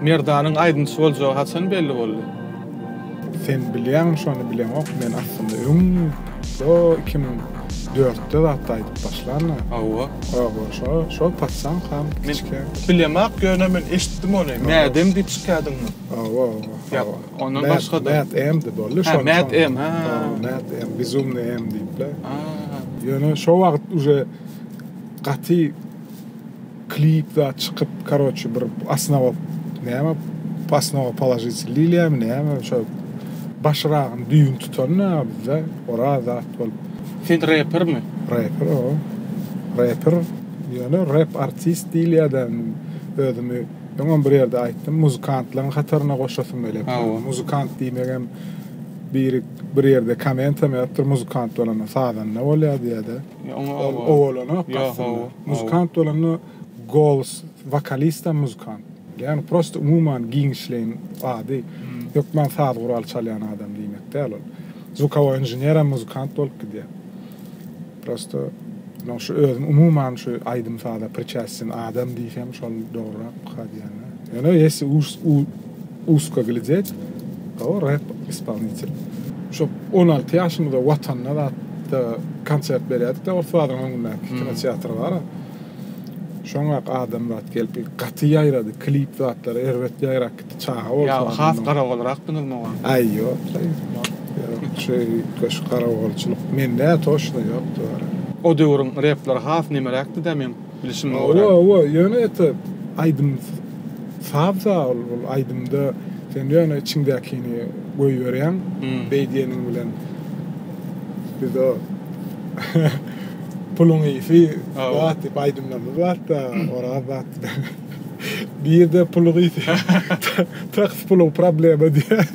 Merdanyň aýdymçy boljagy haçan belli boldy? Sen bilýäňmi şony bileňok men aslynda öň o 2004-de zatda aýdyp başlandy. Hawa. Hawa şo şo patsankam kiçikäm. Bilemok ýöne men eşitdim ony. Mädem diýip çykýadyňmy? Hawa hawa. Ýa ondan başga-da. Mad M-di boldy şo. Mad M ha. Mad M Bezumny M diýipler. Ýöne şo wagt uje gaty klip zat çykyp karoçe bir osnowa näme osnowopoложитель diýilýärmi näme şo başyragyny düýbüni tutan da bizde Oraz zat bolup. Sen repermi? Reper o. Reper ýöne rep artist diýilýärde özümi öňem bir ýerde aýtdym muzykantlaryň hataryna goşasym gelýär. Muzykant diýmegem biri bir ýerde kommentem ýazypdyr muzykant bolanda sazanda bolýar diýýärde. Ol owalanok aslynda. Muzykant bolanda golos, wokalistam muzykant. Ýagny prosto umuman giňişleýin ady. Hökman saz guraly çalýan adam diýmek däl ol. Zvukowoý inženerem muzykant bolup gidýär. Prosto men şu özüm umuman şu aýdym-saza priçasten adam diýsem şol dogrurakmyka diýýän. Ýöne ýesi uzko glядеть, to rep ispolnitel. Şo 16 ýaşymyzda Watanda zatda konsert berýärdik-de Ors bazaryň öňündäki kinoteatr bar-a. Şoňa adam zat gelip gaty ýaýrady, klip zatlary erbet ýaýrap gitdi, çaga bolsa. Ýa has garagolrakdyňyzmy o wagt? Aý ýok-laý. Ýok, şu üýtgeşik garagolçulyk mende toçno ýokdy wara. O döwrüň repleri has nemeräkdi-dä meň bilşime görä. Hawa, hawa, ýöne ete aýdym saz-da ol, ol aýdymda sen ýöne içiňdäkini goýberýäň, beý diýeniň bilen biz o Puluň ysy zat diýip aýdymlarymyz barda, Oraz zat diýip. Birde puluň ysy. Taks puluň problema diýýär.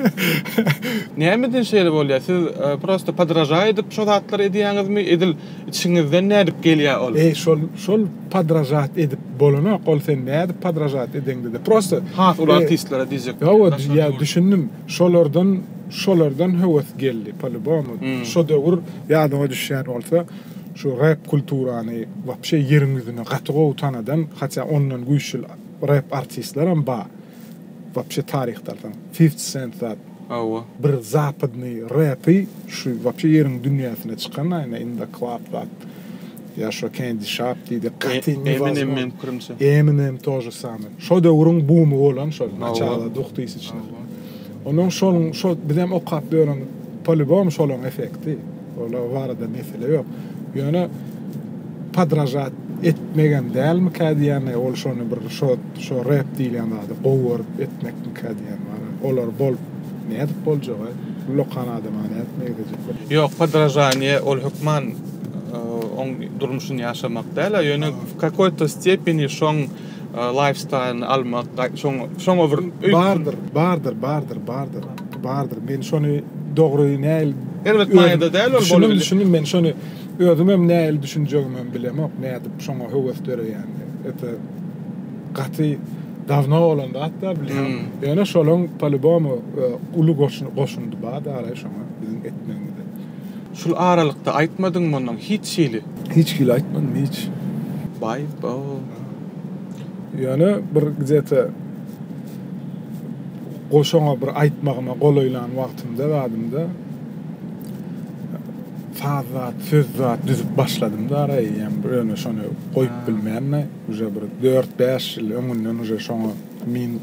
Nämeden şeýle bolýar? Siz prosto podražaý edip şo zatlary edýäňizmi? Edil içiňizden nädip gelýär ol? Eý şol şol podražat edip bolanok ol sen nädip podražat edeňde-de prosto Has uly artistlere diýjek. Hawa ýa düşündim. Şolardan şolardan höwes geldi po-lýubomu. Şo döwür ýadyňa düşýän bolsa şu rep kulturany wapşe ýeriň ýüzüne gaty gowy tanadan hatýa ondan güýçli rep artistlerem bar wapşe taryhda alsaň Fifty Cent zat Hawa. bir zapadnyý repi şu wapşe ýeriň dünýäsine çykan aýna in the club zat ýa şo Candy Shop diýdi gaty Eminem meň pikirimçe. Eminem to že samyý. Şo döwrüň bumy bolan şol naçala duhtysyçnyh. Ondan şonuň şo bizem okap ýören polibom şolaň efekti. Olar barada mesele ýok. Ýöne podražat etmegem dälmikä diýýän ol şony bir şo şo rep diýilýän zady gowy görüp etmekmikä diýýän bar. Olar bolup nädip boljak-aý? Ullakan adama nädip meňzejek bol. Ýok, podražaniýe ol hökman oň durmuşyny ýaşamak däl-ä, ýöne w kakoý-to stepeni şoň lifestyle-ny almak, şoňa şoňa bir Bardyr, bardyr, bardyr, bardyr, bardyr. Men şony dogry näil Erbet manyda däl ol bolup biler. Düşündim, men şony özümem näil düşünjegimem bilemok, nädip şoňa höwes döreýänini. Это gaty dawno bolan zat-da bilýän. Ýöne şolaň po-lýubomu uly goşundy bar-da şoňa biziň etmegimize. Şul aralykda aýtmadyňmy ondan hiç hili? Hiç hili aýtmadym hiç. Baý-bo. Ýöne bir gde-to goşaňa bir aýtmagyma golaýlan wagtymda zadymda saz zat, söz zat düzüp başladym-da ara eýýäm bir ýöne şony goýup bilmän-de uje bir dört-bäş ýyl öňünden uje şoňa min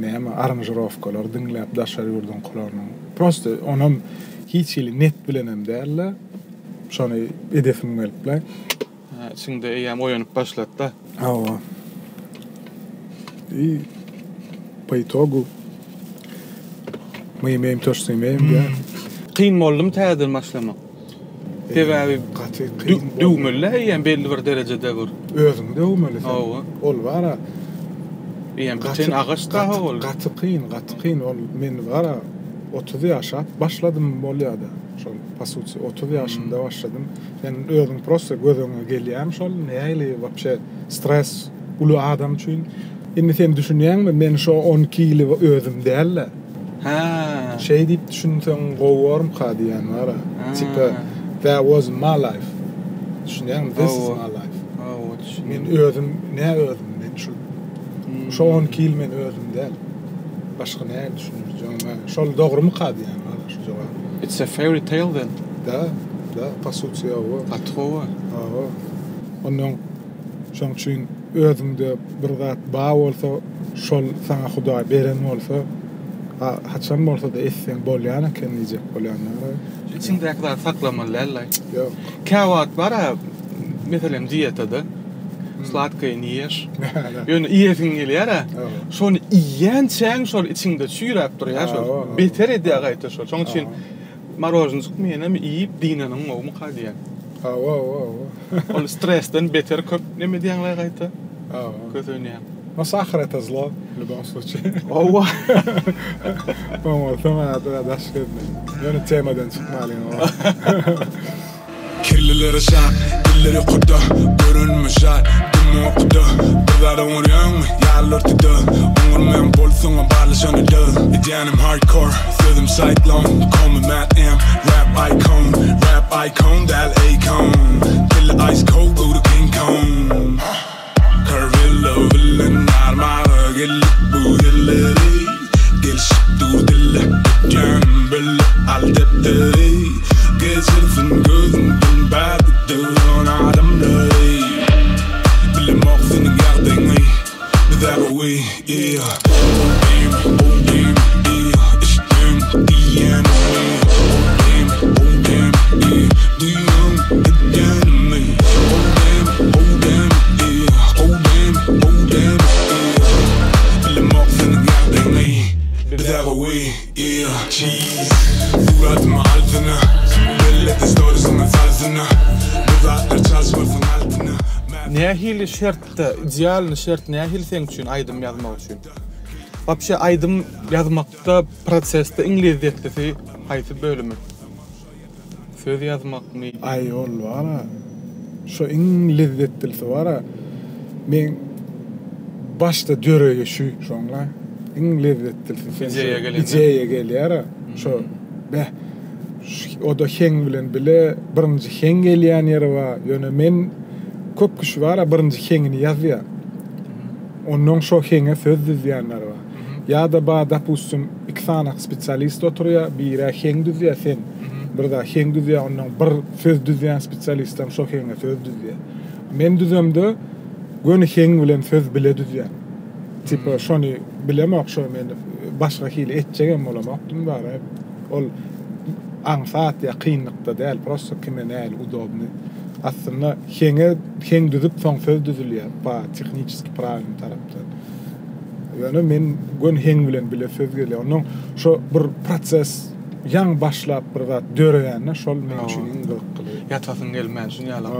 näme aranžirowkalar diňläp daşary ýurduňkylarynyň prosto onam hiç hili net bilenem däl-de şony edesim gelip-le. Hä, içiňde eýýäm oýanyp başlady-da. Hawa. I po itogu мы имеем то, что имеем, diýýär. Kyn boldumy täzeden başlamak? Sebäbi gaty kyn boldy. Döwmeli-dä eýýäm belli bir derejede bir. Özüňi döwmeli sen. Hawa. Ol bar-a. Eýýäm biten agaç dagy ol. Gaty kyn, gaty kyn ol. Men bar-a 30 ýaşap başladym bolýa-da. Şol po suti 30 ýaşymda başladym. Sen özüň prosta göz öňüňe gelýämi şol nähili wapşe stres uly adam üçin. Indi sen düşünýäňmi men şo 12 ýyly özüm däl-de. Hä. Şeý diýip düşünseň gowy bormyka diýýän bar-a. Tipa that wasn't my life. Düşünýäňmi this is my life. Hawa düşündim. Men özüm nä özüm men şul. Şo 12 ýyl men özüm däl. Başga nähili düşündirjegim, şol dogrumyka diýýän hala şu jogap. It's a fairy tale then. Da, da, po suti hawa. Gaty gowy. Hawa. Ondan şoň üçin özüňde bir zat bar bolsa, şol saňa Hudaý beren bolsa, haçan bolsa-da etseň bolýan eken diýjek bolýan. Içiňdäki zady saklamaly däl-laý. Ýok. Käwagt bar-a, meselem dietada, sladkoýe ne ýeş. Ýöne iýesiň gelýär-ä. Şony iýýänçäň şol içiňde çüýräp durýar şol. Beter edýär gaýta şol. Şoň üçin marojnyjykmy ýenemi iýip dynanyň gowumyka diýýän. Hawa, hawa, hawa. Ol stresden beter köp neme edýäň-le gaýta. Hawa. Kösenýäň. No sahar это zlo w lýubom sluçaýe. Hawa. Oňarsaň a daş gezmeli. Ýöne temadan çykmalyň. Kirlilere şat, diller ýokarda Görünme şat, dümme okuda Bir zat oňarýaňmy, ýaly ortada Oňarmaýan bolsaňam barlaşanyda Edýänim hardcore, sözüm cyclone Call me Matt M, rap icon Rap icon däl Akon Kelle ice cold, göwre King Kong Carvillo bilen armaga geldik bu ýerleri Gelişip dur dille Ötýänim belli al depderi Geçirsin gözünden bärde duran adamlary Bilemok seniň ýagdaýyňy Bizä gowy yeah Oh damn, oh damn, yeah Eşitdiň diýýänimi Oh damn, oh damn, yeah Duýýaň edýänimi Oh damn, oh damn, yeah Oh damn, oh damn, yeah Bilemok seniň ýagdaýyňy Bizä gowy, yeah Cheese Suratymy alsana Bellete storiesiňe salsana Bu zatlar çalyşmarsyň altyna Nähili şertde, idealny şert nähili seň üçin aýdym ýazmak üçin? Wapşe aýdym ýazmakda prosesde iň lezzetlisi haýsy bölümi? Söz ýazmakmy? Aý ol bara şo iň lezzetlisi bara meň başda döreýşi şoňla iň lezzetlisi Ideýa gelende. Ideýa gelýär şo beh o-da heň bilen bile birinji heň gelýän ýeri bar ýöne men köp kişi bara birinji heňini ýazýar onnoň şo heňe söz düzýänler bar Ýa-da bar dopustim iki sany spesialist oturýar, biri heň düzýär, sen bir zat heň düzýär, ondan bir söz düzýän spesialistem şo heňe söz düzýär. Men düzemde göni heň bilen söz bile düzýän. Tipa şony bilemok şo men başga hili etjegem bolamokdym bara. Ol aňsat ýa kynlykda däl, prosto kime nähili udobny. Aslynda heňe heň düzüp soň söz düzülýär, pa tehniçeski prawilnyý tarapdan. Ýöne men göni heň bilen bile söz gelýär. Onnoň şo bir proses ýaňy başlap bir zat döreýände şol meň üçin iň gyzykly. Ýatasyň gelmän şun ýalam.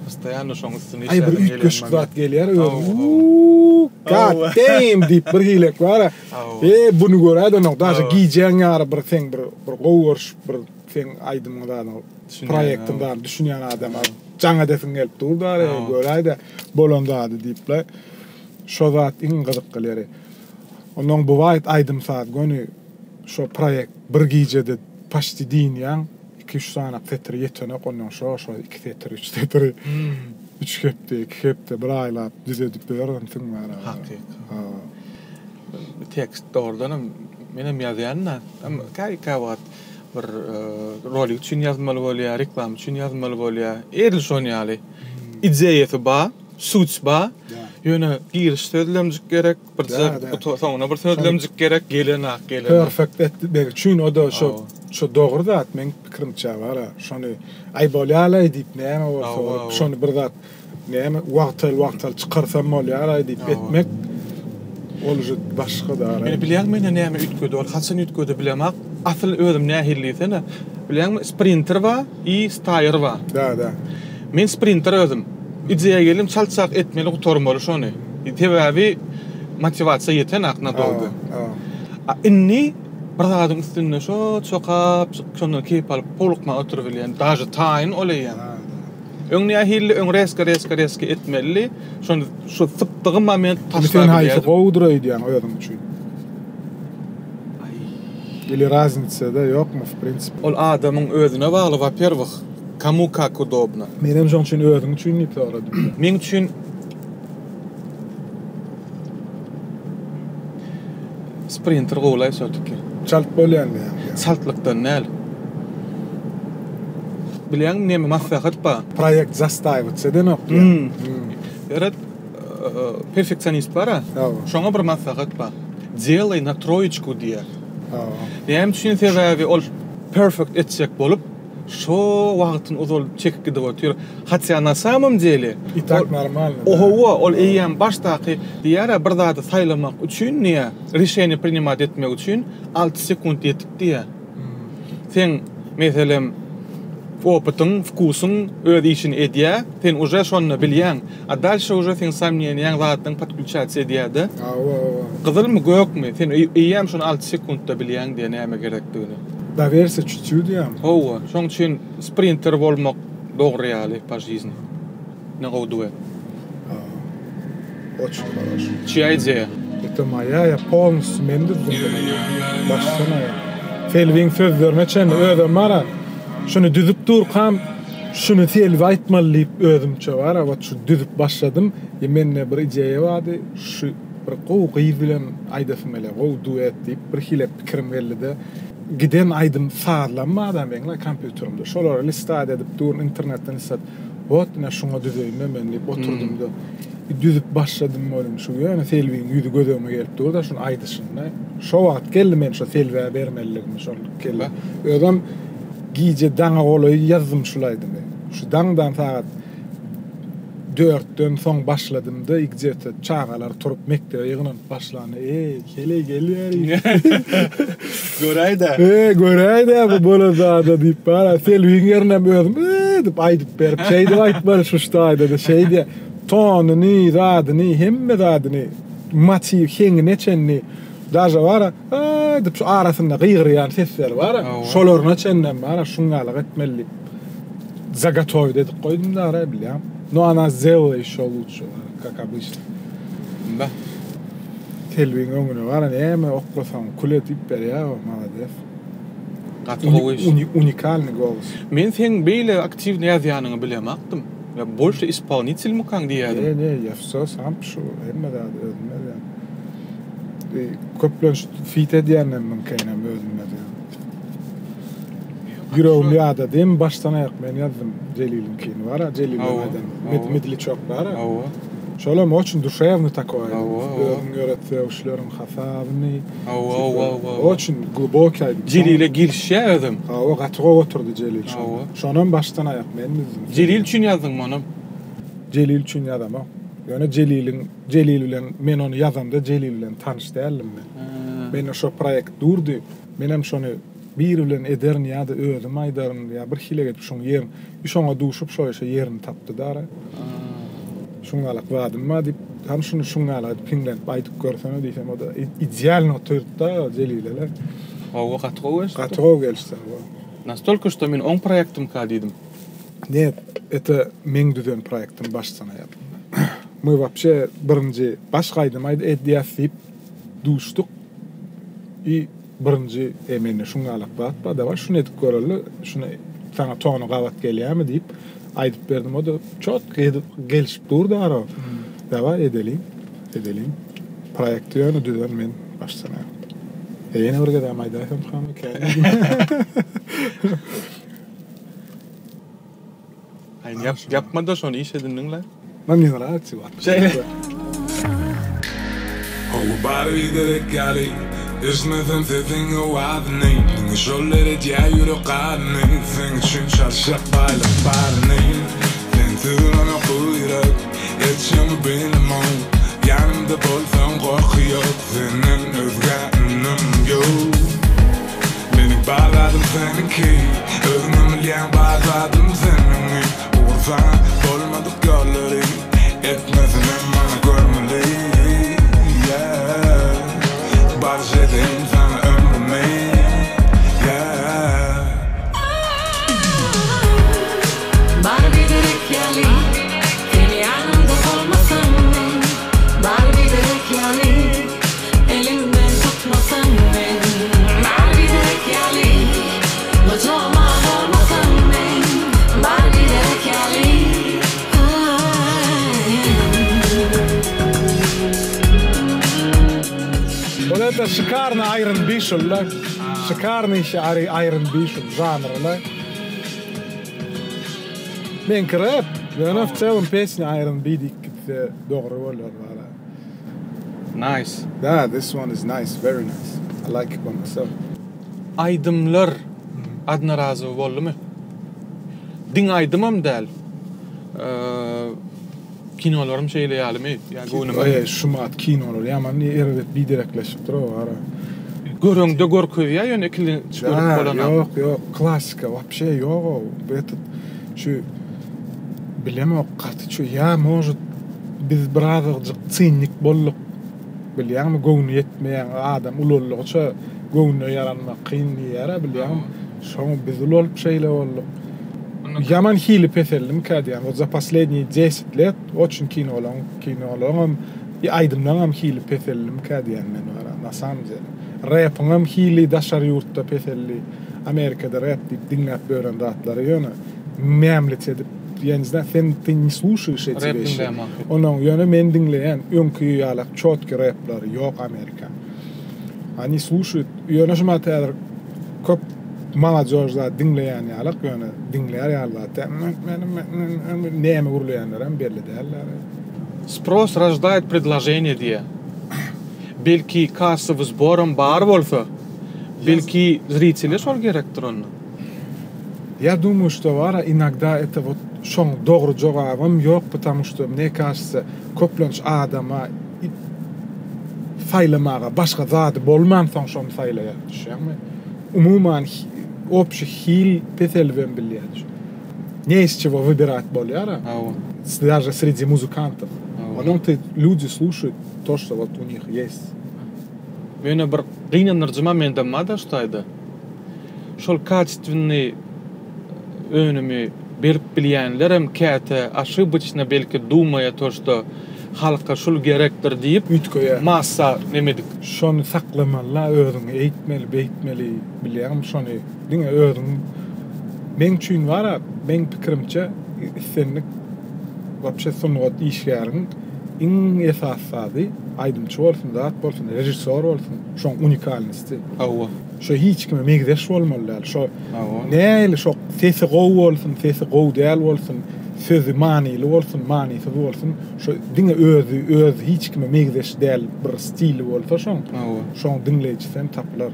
Postoýanno şoň üstünde işläsiň gelýän. Aý bir üýtgeşik zat gelýär özüň uuuu God damn diýip bir hilek bar-a. E buny göräýde onnoň daže gijäň ýary bir seň bir bir gowy görüşip bir seň aýdymyňy zadyňy proýektiň zadyny düşünýän adama jaň edesiň gelip dur da göräýde bolan zady diýip-le. Şo zat iň gyzykly ýeri. Onnoň bywaýt aýdym-saz göni şo proýekt bir gijede paçti dynýaň, iki-üç sanak setir ýetenok, onnoň şo şo iki setir, üç setiri üç hepde, iki hepde, bir aýlap düzedip ýörensiň bar. Hakyky. Tekst dogrudanam menem ýazýan-da, käwagt bir rolik üçin ýazmaly bolýar, reklama üçin ýazmaly bolýar. Edil şon ýaly. Ideýasy bar. Suç ba. Ýöne giriş sözlemjik gerek, birje soňuna bir sözlemjik gerek, gelenak, gelenak. Perfect etmek üçin o-da şo şo dogry zat meň pikirimçe bara. Şony aý bolýalaý diýip näme bolsa bolup şony bir zat näme wagtal wagtal çykarsam bolýaraý diýip etmek ol uje başga da. Ýöne bilýäňmi mende näme üýtgedi ol haçan üýtgedi bilemok. Asyl özüm nähili diýsene. Bilýäňmi sprinter bar i staýer bar. Da da. Men sprinter özüm. Ideýa geldim çaltjak etmeli gutarmaly şony. Sebäbi motiwasiýa ýetenak nadolgo. A indi bir zadyň üstünde şo çokap şondan keýp alyp howlukman oturybilýän. Daže taýyn ol eýýäm. Öň nähildi öň reska reska reska etmelidi. Şony şu sypdygy moment taşlap Sen haýsy gowudyr öýdýäň özüň üçin? Ili raznica-da ýokmy w prinsip? Ol adamyň özüne bagly wa perwyh. Komu kak udobno. Menem şoň üçin özüň üçin diýip soradym. Meň üçin. Sprinter gowulaý şo-tiki. Çalt bolýan diýýäň. Çaltlykdan däl. Bilýäňmi neme maslahat bar? Proýekt zastaýwatsa edenok diýýäň. Seret, perfeksionist bar-a. Şoňa bir maslahat bar. Delay na troýeçku diýýär. Näme üçin sebäbi ol perfekt etjek bolup şo wagtyny uzalyp çekip gidip otyr. Hatýa na samom dele I tak normalno. Hawa ol eýýäm başdaky diýýär-ä bir zady saýlamak üçin diýýär, rişeniýe prinimat etmek üçin alty sekunt ýetik diýýär. Seň meselem opytyň, wkusyň öz işini edýär, sen uje şonda bilýäň. A dalşe uje seň somneniýaň zadyň podklýuçatsiýa edýär-de. Hawa, hawa. Gyzylmy, gökmi, sen eýýäm şony alty sekuntda bilýäň diýýär näme gerekdigini. Dowerься çüçüw diýýäňmi? Hawa, şoň üçin sprinter bolmak dogry ýaly po жизни. Ne gowy duet. Hawa. Oçin horoş. Çiýa ideýa? Это moýa, ýa polnusýu men düzdüm muny. Başdan aýak. Selbiň sözlerine çenli özem bar-a. Şuny düzüp durkam şuny Selbi aýtmaly diýip özümçe bar-a wot şu düzüp başladym. I mende bir ideýa bardy. Şu bir gowy gyz bilen aýdasym gelýär, gowy duet diýip bir hile pikirim geldi-de. Giden aýdym sazlam bar-da meň-le kompýuterimde. Şolary listat edip durun internetden listat. Wot ine şuňa düzeýin-de men diýip oturdym-da. Düzüp başladym welin şu ýöne Selbiň ýüzi göz öňüme gelip dur-da şuny aýdyşynda. Şo wagt geldi men şo Selbä bermelidigimi şol kelle. Özem gije daňa golaý ýazdym şul aýdymy. Şu daňdan sagat dörtden soň başladym-da i gje-to çagalar turup mekdebe ýygnanyp başlanda eý heleý gelýär. Göräý-dä. Eý göräý-dä bu bolan zada diýip bar-a Selbiň ýerinem özüm eý diýip aýdyp berip şeýdip aýtmaly şu ştaýda-da şeýdýä. Tonyny, zadyny, hemme zadyny, motiw, heňine çenli, daže bar-a, Aý diýip şu arasynda gygyrýan sesleri bar-a, şolaryna çenlem bar-a, şuňňalyk etmeli diýip, zagotowiť edip goýdum dara, bilýäň. No ona sdelala ýeşo luçše, kak obyçno. Bah. Selbiň öňüne bar-a, näme oklasaň kül edip berýär o, malades. Gaty gowy iş. Unikalnyý golos. Men seň beýle aktiwnyý ýazýanyňy bilemakdym. Ýa bolşe ispolnitelmykaň diýýädim. Ne ne ýa wso sam pişu hemme zady özüm ýazýan. Köplenç fit edýänem mümkinem özüm ýazýan. Ýüregim ýadady hem başdan aýak men ýazdym Jeliliňkini bara Jelil bilen aýdan med medliçok bara. Hawa. Şolam oçin duşewnyý takoý aýdym. Özüň ýöret sögüşleriň hasabyny. Hawa hawa hawa. Oçin glubokiý aýdym. Jelile gelişýär özem. Hawa gaty gowy oturdy Jelil şonda. Hawa. Şonam başdan aýak men düzdüm. Jelil üçin ýazdyňmy onam? Jelil üçin ýazamok. Ýöne Jeliliň Jelil bilen men ony ýazamda Jelil bilen tanyş däldim men. Mende şo proýekt durdy. Menem şony biri bilen ederin ýa-da özüm aýdaryn ýa bir hile edip şoň ýerin i şoňa duşup şo işe ýerini tapdy dara. Şuňňalak zadym bar diýip, hany şuny şuňňalak edip hiňlenip aýdyp görsene diýsem o-da idealny otyrdy-da Jelile-le. Hawa gaty gowy gelişipdir. Gaty gowy gelişdi hawa. Nastolko şto men oň proýektimka diýdim. Net, это meň düzen proýektim başdan aýak. Мы вообще birinji başga aýdym edýäs diýip duşduk. I birinji e mende şuňňalak zat bar daway şuny edip göreli şuny saňa tony gabat gelýämi diýip aýdyp berdim o-da çotko edip gelişip durdy ara daway edeliň edeliň proýekti ýöne düzen men başdan aýak. E ýene bir gezegem aýdaýsam hany kän. Aý ýap ýapma-da şony iş edindiň-le. Mam ne nrawitsy wot. Şeýle. Hawa bary biderek ýaly Eşitmesem sesiň owazyny Diňe şol eredýär ýürek ganyny Seň üçin çalyşjak baýlyk baryny Sensiz uranok bu ýürek Etjegimi bilemok Ýanymda bolsaň gorky ýok Senden özgä ynam ýok Meniň bar zadym seniňki Özüňem bilýäň bar zadym seniňi Ugur saňa bolmadyk ýollary Etmesenem maňa görmeli Yeah Bagyş edeýin saňa ömrümi Yeah. Bar biderek ýaly Seni ýanyma. Это шикарный R&B şul-la. Şikarnyý R&B şul žanry-la. Meňki rap, ýöne w celom pesnýa R&B diýip gitse dogry bolar wara. Nice. Da, this one is nice, very nice. I like it by myself. Aýdymlar odnorazowy boldumy? Diňe aýdymam däl. Kinolaram şeýle ýalymy? Ýa göwnüme. Eý, şumat kinolar ýaman erbet biderekleşipdir o ara. Göreňde görkezýär ýöne ikilenç görüp bolanok. Ýok, ýok, klassika wapşe ýog-ow. Bu etet şu bilemok gaty şu ýa может biz birazajyk sinik bolduk. Bilýäňmi göwni ýetmeýän adam ulaldygyça göwnüne ýaranmak kyn diýýär-ä bilýäňmi. Şoň biz ulalyp şeýle bolduk. Ýaman hili peseldimikä diýýän. Wot za posledniý deset let oçin kinolaň kinolaňam i aýdymlaňam hili peseldimikä diýýän men wara na samom dele. Repiňem hili daşary ýurtda peseldi. Amerikada rep diýip diňläp ýören zatlary ýöne mämlit edip ýa ne znаю sen ty ne sluşaýyş eti Rep weşi. diňlämok. Onuň ýöne men diňleýän öňki ýalak çotki repleri ýok Amerikan. Oni sluşaýut ýöne şumat häzir köp Molodýož zat diňleýän ýalak ýöne diňlär ýaly zat däl. Näme gürleýänlerem belli däl. Spros rojdaet predloženiýe diýýär. Belki kassowy sboram bar bolsa, belki zritele şol gerekdir onda. Ya думаю, что bara inogda это вот şoň dogry jogabam ýok потому что mne kažется köplenç adama saýlamaga başga zady bolmansoň şony saýlaýar düşýäňmi? Umuman obşi hil peselibem bilýär. Ne iz çego wybirать bolýar-a. Hawa. Даже sredi muzykantow. Hawa. Onuň ty люди слушают то, что вот u nich есть. Ýöne bir gynandyryjy momentem bar-da şu taýda. Şol kaçestwennyý önümi berip bilýänlerem käte oşiboçno belki dumaya to şto halka şul gerekdir diýip Üýtgeýär. massa nemedik. Şony saklamalyla özüňi eýtmeli beýtmeli bilýäňmi şony diňe özüň meň üçin bara meň pikirimçe islendik wapşe sungat işgäriň iň esasy zady aýdymçy bolsun zat bolsun režissor bolsun şoň unikalnosty. Hawa. Şo hiç kime megzeş bolmaly däl. Şo Hawa. nähili şo sesi gowy bolsun, sesi gowy däl bolsun, sözi manyly bolsun, manysyz bolsun, şo diňe özi, öz hiç kime megzeş däl bir stili bolsa şoň, Hawa. şoň diňleýjisi hem tapylar.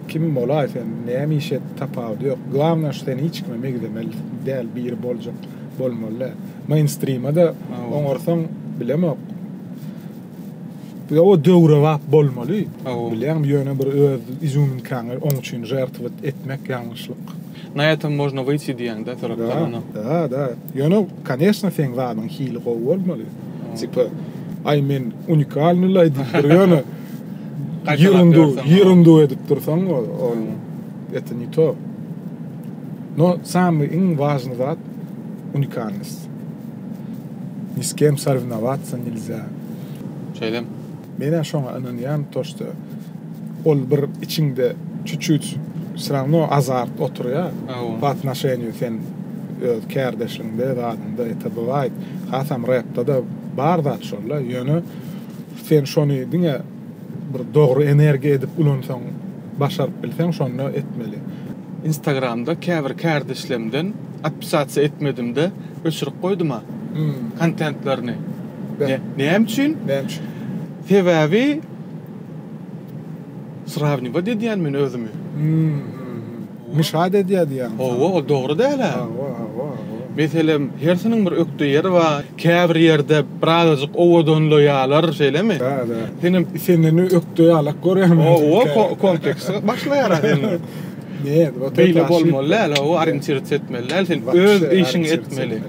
Kim bolaý sen, näme iş et, tapawudy ýok. Glawnoe şu sen hiç kime megzemeli däl biri boljak bolmaly däl. Mainstream-a-da Hawa. oňarsaň bilemok. O döwrebap bolmaly. Hawa. Bilýäňmi, ýöne bir öz izuminkaňy oň üçin žertwat etmek ýalňyşlyk. Na etom można wyjti diýýäň-dä tarapdan. Da, da. Ýöne, koneçno, seň zadyň hili gowy bolmaly. Tipa, aý men unikalnylaý diýip bir ýöne ýerundu, ýerundu edip dursaň, ol это не то. Но samyý iň wažnyý zat unikalnost. Ni s kem sorewnowaться nelzä. Şeýlemi? Men-ä şoňa ynanýan, to što ol bir içiňde çüçüt wse rawno azart oturýar. Hawa. Po otnoşeniýu sen öz kärdeşligiňde, zadyňda это bywaýt. Hasam repde-de bar zat şol-da. Ýöne sen şony diňe bir dogry energiýa edip ulansaň, başaryp bilseň şonda etmeli. Instagramda käbir kärdeşlerimden otpisasiýa etmedimde öçürip goýduma kontentlerini. Näme üçin? Näme üçin? Sebäbi srawniwat edýän men özümi. Mişat edýär diýýäň. Hawa, ol dogry däl-ä. Hawa, hawa, hawa. Meselem, hersiniň bir ökde ýeri bar. Käbir ýerde birazajyk owadanlaýarlar, şeýlemi? Da, da. Senem Senden ökde ýalak görýärmi? Hawa, kompleks başlaýar sende. Ne, wot Beýle bolmaly däl, hawa, orientirowat etmeli däl, sen öz işiňi etmeli.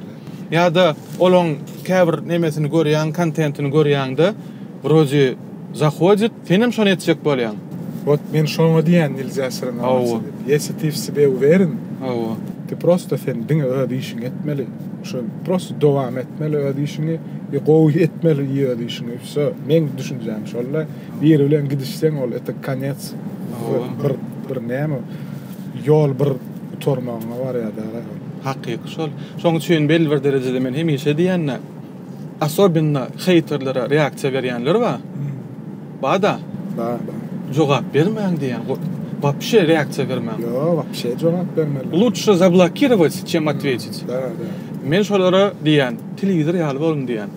Ýa-da olaň käbir nemesini görýäň, kontentini görýäňde, wrode zahodit, senem şony etjek bolýaň. Wot men şoňa diýýän nelzä srewnowatsy diýip. Ýesi ty w sebe uweren, Hawa. ty prosto sen diňe öz işiňi etmeli. Şo prosto dowam etmeli öz işiňi i gowy etmeli i öz işiňi wsö. Meň düşünjäm şol-da. Biri bilen gidişseň ol это konec. Bir bir näme ýol bir gutarmagyňa barýar däl-ä ol. Hakyky şol. Şoň üçin belli bir derejede men hemişe diýende osobenno heýterlere reaksiýa berýänler bar. Bar-da. Bar, bar. Jogap bermäň diýýän. Wapşe reaksiýa bermäň. Ýo, wapşe jogap bermeli. Lutşe zablokirować, çem otwetić. Da, da. Men şolara diýýän, telewizor ýaly boluň diýýän.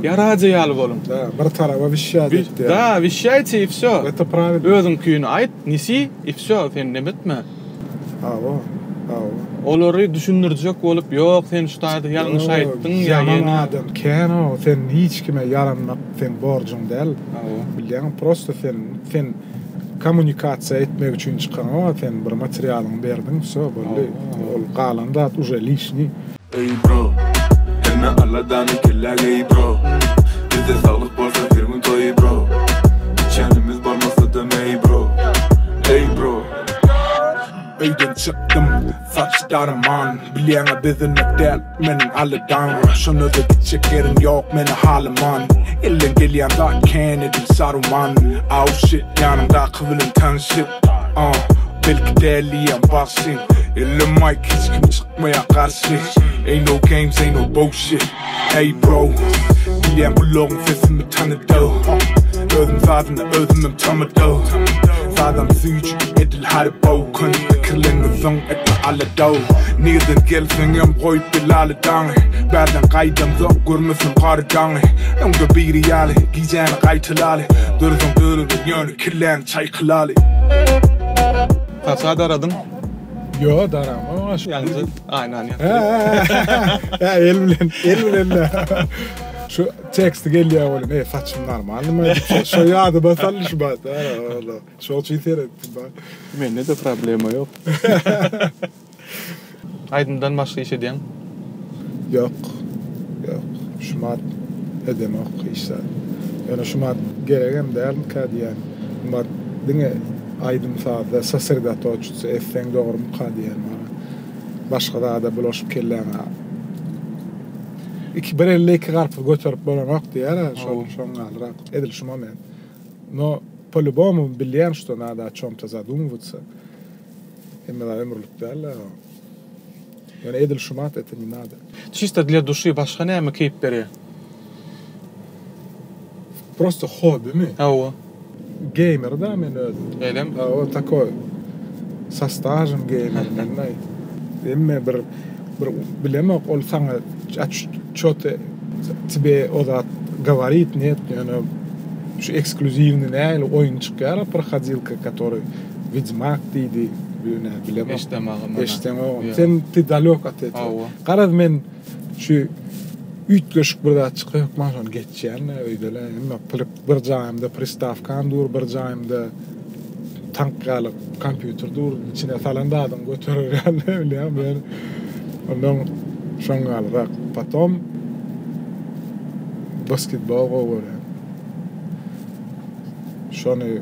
Ýa radio ýaly boluň. Da, bir taraba wişýat et diýýän. Da, wişýaýte i wsýo. Это правильно. Özüňkini aýt, nesi i wsýo, sen neme etme. Hawa, hawa. Olary düşündirjek bolup, ýok sen şu taýda ýalňyş aýtdyň ýa Ýaman ýene. adam kän-ow, sen hiç kime ýaranmak seň borjuň däl. Hawa. Bilýäňmi, prosto sen, sen kommunikasiýa etmek üçin çykaňok, sen bir materialyňy berdiň, wsё, boldy. Ol galan zat uje lişniý. Eý bro, hemme aladany kellä geý bro Bizde saglyk bolsa her gün toý bro Içenimiz bolmasa-da meý bro Eý bro. Öýden çykdym, saç daraman Bilýäňä bezenmek däl meniň aladam Şonda-da gitjek ýeriň ýok meni halaman Elden gelýän zat kän edil Saruman Au shit ýanyňdaky bilen tanşyp Uh, belki däliyem bagşy Elde mic hiç kim çykmaýar garşy Ain't no games ain't no bullshit Ey bro Bilýän gulagyň sesimi tanydy Özüm sazynda özümem tamady Sazam süýji edil Haribo Köne pikirleňi zyň etme alada Nirden gelseňem goýup bil aladaňy Bärden gaýdamsoň görmesin gary daňy Öňde biri ýaly gijäni gaýtalaly Dörüň dörüň ýöne Killäň çaýkylaly. Saça daradyň? Ýo daramok. Ýaňyja aýnany ýapdyk. Hä el bilen, el bilen. Şu teksti gelýär welin, eý saçym normalnymy? Şo ýadyma saldy şu bat. Şoň üçin seretdim ba. Mende-de problema ýok. Aýdymdan başga iş edýäň? Ýok. Ýok. Şumat edemok hiç zat. Ýöne şumat geregem dälmikä diýýän. Şumat diňe aýdym-sazda sosredotoçitsa etseň dogrumyka diýýän maňa. Başga zada bulaşyp kelläňe iki bir elde iki garpyz göterip bolanok diýýär-ä şol şoň ýalyrak. Edil şu moment. No po-lýubomu bilýän şto nada o çomto zadumywatsya. Hemme zat ömürlik däl-de. Ýöne edil şumat это не надо. Çisto dla duşy başga näme keýp berýär? Prosto hobbymy? Hawa. Gamer da men özüm. Şeýlemi? Hawa takoý. Sa stažym gamer men-aý. Hemme bir bir bilemok ol saňa ço-to tebe o zat govorit net ýöne şu eksklýuziwnyý nähili oýun çykýar-a prohodilka kotoryý Widmak diýdi, ýöne bilemok. Eşdemagam mana. Eşdeňogam. Sen ty dalek ot этого. Hawa. Garaz men şu üýtgeşik bir zat çyksa hökman şony geçýän-de öýde-le. Emma bir jaýymda pristawkam dur, bir jaýymda tank ýaly kompýuter dur. Içine salan zadyňy göterer ýaly bilýäňmi ýöne. Ondan şoň ýalyrak. Potom basketbol gowy görýän. Şony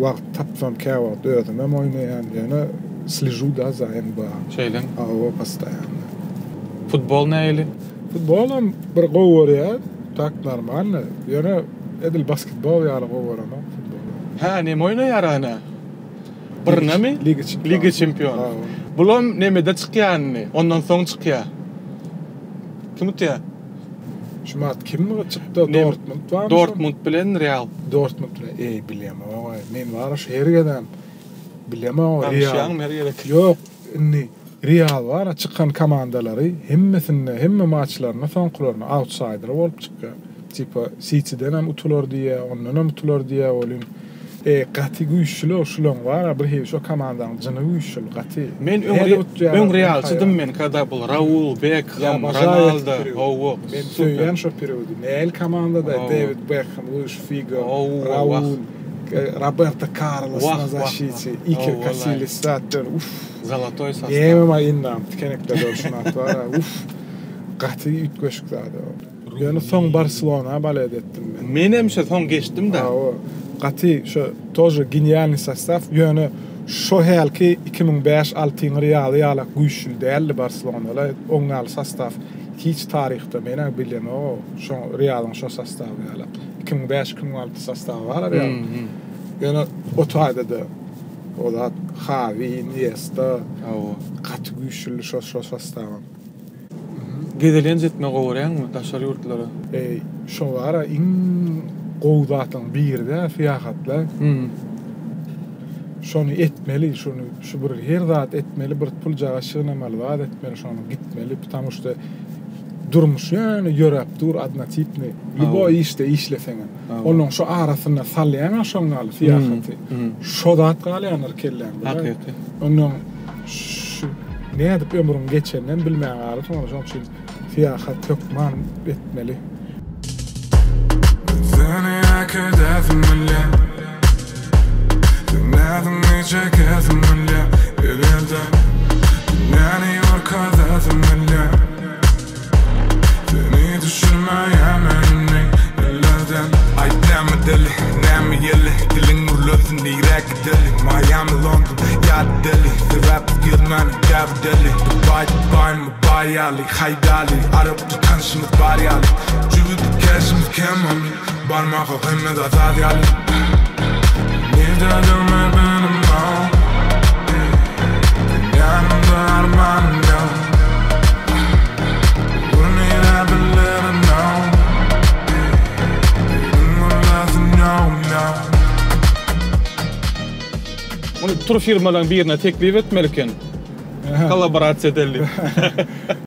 wagt tapsam käwagt özümem oýnaýan, ýöne sležu da za NBA. Şeýlemi? Hawa, postoýanno. Futbol nähili? Futbolam bir gowy görýän, tak normalno, ýöne edil basketbol ýaly gowy göremok futboly. Hä, neme oýnaýar ana? Birnemi? Liga çempiony. Liga çempiony. Hawa. Bulam nemede çykýar indi, ondan soň çykýar. Kim utýar? Şumat kim çykdy? Dortmund barmy? Dortmund bilen Real. Dortmund bilen. Eý bilemok. Men bar şu her gezem bilemok. Tanyşýaňmy her gezek? Ýok, indi Real bar çykan komandalary hemmesinde, hemme maçlarynda soňkularynda outsider bolup çykýar. Tipa City-denem utular diýýär, ondanam utular diýýär welin E gaty güýçlüler şulaň bara bir hili şo komandaň jyny güýçli gaty. Men öň öň realçydym men kada bul Raul, Bekham, Ronaldo, hawa. Men söýýän şo periody. Näl komandada Dewid Bekham, Luiş Figo, Raul, Roberto Karlos na zaşite, Iker Kasillas zatlar uff. Zalatoý sostaw. Näme bar endam tikenekledi şuny bara uff. Gaty üýtgeşik zat. Ýöne soň Barselona balet etdim men. Menem şo soň geçdim-de. Hawa. Gaty şo тоже genialnyý sostaw. Ýöne şo hälki 2005 altyň Realy ýalak güýçli däldi Barselona-la. Oň ýaly sostaw hiç taryhda men-ä bilemok şo Realyň şo sostawy ýalak. 2005 2006 sostawy bar-a Realyň. Ýöne o taýda-da o zat Hawi, Iniesta gaty güýçlidi şo şo sostawam. Gezelenç etme gowy görýäňmi daşary ýurtlara? Eý, şo bar-a iň gowy zatlaryň biri-dä syýahatlar. Şony etmeli, şony şu bir her zat etmeli, bir puljagaz şygnamaly zat etmeli, şony gitmeli, ptamuşda şda durmuş ýöne ýöräp dur odnotipnyý. Lýuboý işde işleseňem. Onuň şu arasynda salýaň-a şoň ýaly syýahaty. Şo zat galýandyr kelläňde. Hakyky. Onnoň şu nädip ömrüň geçeninem bilmän galypsyň, şoň üçin syýahat hökman etmeli. Seni äkidäsim bilýän Seň näziňi çekesim bilýän Bir ýerde Dünýäni görkezäsim bilýän Seni düşürmeýän men indi ellerden Aýt näme deli, näme ýeli Diliň gürlesin nirä gideli Miami, London ýa-da Deli Sebäp biz gezmäniň däbi deli Dubaý, Dubaýmy, baý ýaly Haýdaly, Arapda tanşymyz bar ýaly Jübüde keşimiz kem homie Barmaka hemme zat az ýaly Nirdedigimi bilemok Seň ýanyňda armanym ýok Bu nirä bilerin-ow Diliň gürlesin ýogum ýok. Muny tur firmalaryň birine teklip etmeli eken. Kollaborasiýa edeli diýip.